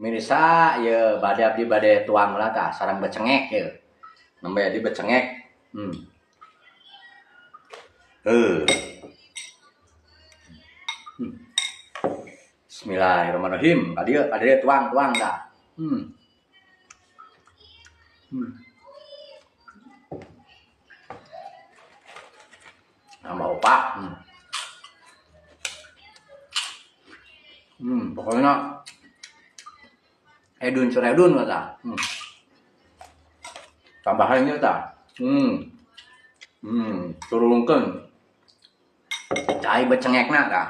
Mirsa ieu bade abdi bade tuang lah tah sareng becengek ieu. Nembe di becengek. Bismillahirrahmanirrahim. Kadieu kadieu tuang-tuang tah. Tambah opak. Pokoknya edun ceredun kata. Tambahannya ta. Turunkeun. Cai becengekna ta.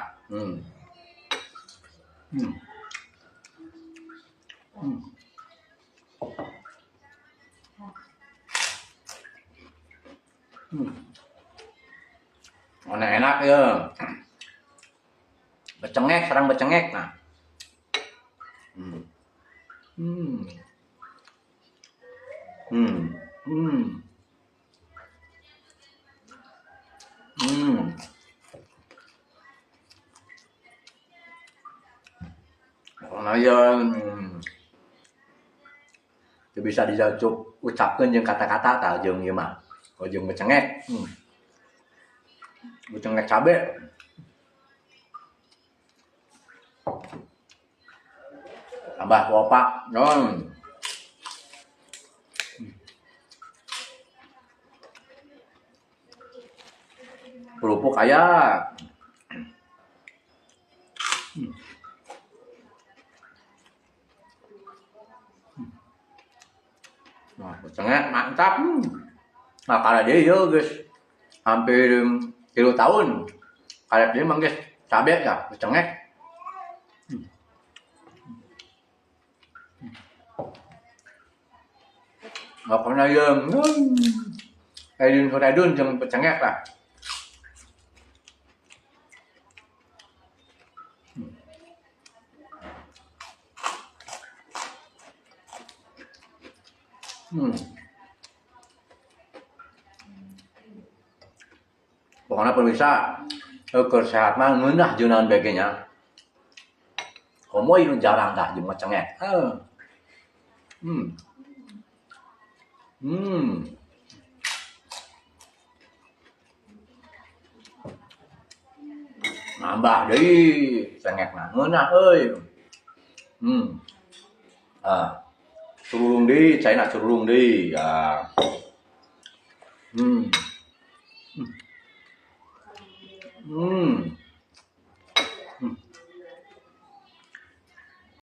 Mana enak ya. Becengek, sarang becengek nah. Pokoknya ya, Teu bisa dijacup ucapkeun jeung kata-kata tah jeung ieu mah. Oh, jeung becengek. Becengek cabe. Tambah opak. Kerupuk aya. Nah, becengek mantap. Nah, karena dia ya, guys. Hampir 3 tahun. Karena dia emang, guys, cabe ya, becengek. Nggak pernah ya. Edun edun jangan becengek lah. Pokoknya pemirsa, keur sehat mah ngeunah jeung naon bege nya. Komo ieu jarang tah jeung becengek. Nambah deui cengekna ngeunah euy. Curulung deui, caina curulung deui.